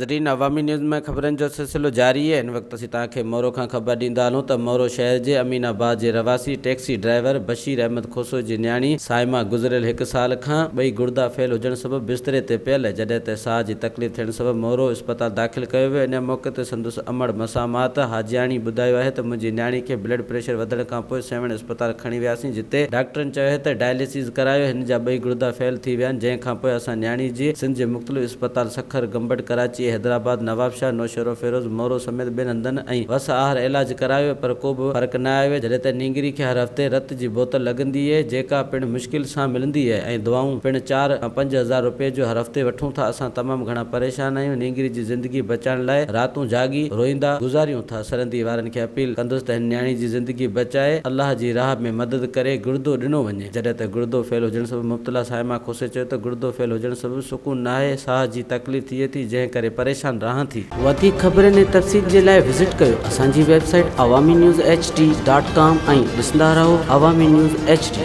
ناظرين عوامي نيوز ۾ خبرن جو سلسلو جاري آهي هن وقت اسين توهان کي مورو کان خبر ڏيندا هلون ته مورو شهر جي امين آباد جي رهواسي ٽيڪسي ڊرائيور بشير احمد کوسو جي نياڻي صائمه گذريل هڪ سال کان ٻئي گڙدا فيل هجڻ سبب بستري تي پيل جڏهن ته ساهه جي تڪليف ٿيڻ سبب مورو اسپتال داخل ڪيو ويو ان موقعي تي سندس امڙ مسامات حاجياڻي ٻڌايو آهي ته منهنجي نياڻي کي بلڊ پريشر وڌڻ کانپوء سيوهڻ اسپتال کڻي وياسين جتي ڊاڪٽرن چيو آهي ته ڊائليسز ڪرايو هن جا ٻئي گڙدا فيل ٿي ويا آهن جنهن کانپوء اسان نياڻي جي سنڌ جي مختلف اسپتال سکر، گمبٽ، ڪراچي، حيدرآباد، نوابشاهه، نوشهروفيروز، مورو سميت ٻين هنڌن ۽ وس آهر علاج ڪرايو ويو پر ڪو به فرق نه آيو جڏهن ته نينگري کي هر هفتي رت جي بوتل لڳندي اهي جيڪا پڻ مشڪل سان ملندي اهي ۽ دوائون پڻ چار کان 5000 روپيه جو هر هفتي وٺون ٿا اسان تمام گهڻا پريشان آهيون نينگري جي زندگي بچائڻ لاء راتون جاڳي روئيندا گذاريون ٿا سرندي وارن کي اپيل ڪندس ته هن نياڻي جي زندگي بچائي الله جي راهه ۾ مدد ڪري گڙدو ڏنو وڃي. جڏهن ته گڙدو فيل هجڻ سبب مبتلا صائمه کوسي چيو ته گڙدو فيل هجڻ سبب سڪون ناهي، ساهه جي تڪليف ٿئي ٿي، جنهن ڪري پريشان رهان ٿي. وڌيڪ خبرن ۽ تفصيل جي لاء وزٽ ڪيو اسان جي website Awami news H D dot com ۽ ڏسندا رهو عوامي نيوز ايڇ ڊي.